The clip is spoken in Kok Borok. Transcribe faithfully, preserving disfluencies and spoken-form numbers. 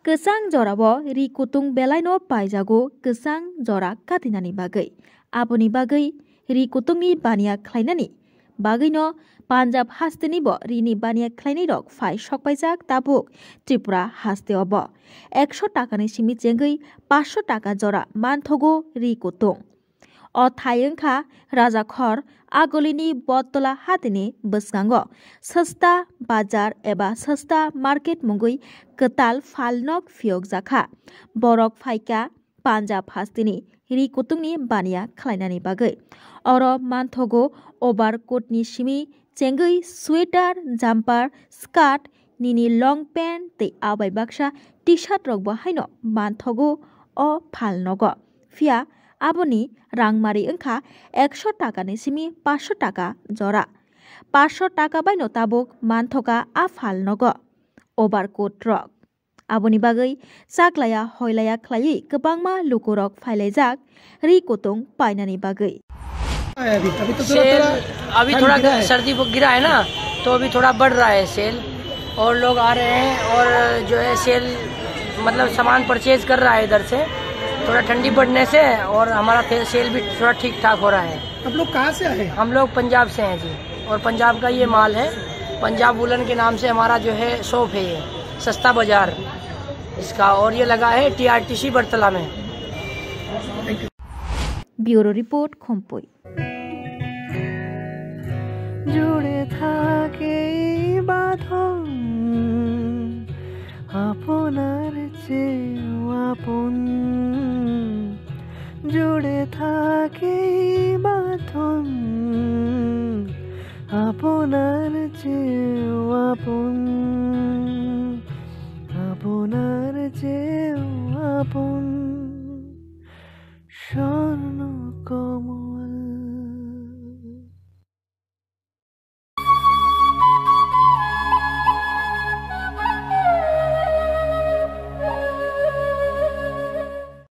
Kwchang jorao ri kutung belaino paijago kwchang jora katinani bagwi. Aboni bagwi ri kutungni baniya khlainani bagwino Punjab hastenibo rini baniya khlainairok phai sokpaijak tabuk Tripura hasteo bo. Ekso takani simi chengwi paanch sho taka jora manthogo ri kutung. O thai wngkha Rajakhor Agolini Bottola hatini bwskango Sasta Bazar eba Sasta Market mungwi kwtal phalnok phiyokjakha. Borok phaikha Punjab hasteni ri kutungni baniya khlainani bagwi. Oro manthogo overcoat ni simi chengwi sweater, jumper, skirt, nini long pant tei abai baksa T-shirt rokbo haino manthogo o phalnogo. Phiya aboni rangmari wngkha ekso takani simi paanch sho taka jora. Paanch sho taka baino tabuk manthoka a phalnogo overcoat rok. Aboni bagwi chaklaya hoilaya khlaiwi kwbangma lukurok phailaijak ri kutung painani bagwi. सेल अभी थोड़ा सर्दी गिरा है ना, तो अभी थोड़ा बढ़ रहा है सेल, और लोग आ रहे हैं और जो है सेल मतलब सामान परचेज कर रहा है इधर से, थोड़ा ठंडी बढ़ने से, और हमारा सेल भी थोड़ा ठीक ठाक हो रहा है। आप लोग कहाँ से आए? हम लोग पंजाब से हैं जी, और पंजाब का ये माल है। पंजाब वुलन के नाम से हमारा जो है शॉप है, ये सस्ता बाजार इसका, और ये लगा है टीआरटीसी बरतला में। Bureau Report, Khompui. জুড়ে থাকে এই বাঁধন আপনার চেয়েও আপন, জুড়ে থাকে এই বাঁধন আপনার চেয়েও আপন, আপনার চেয়েও আপন।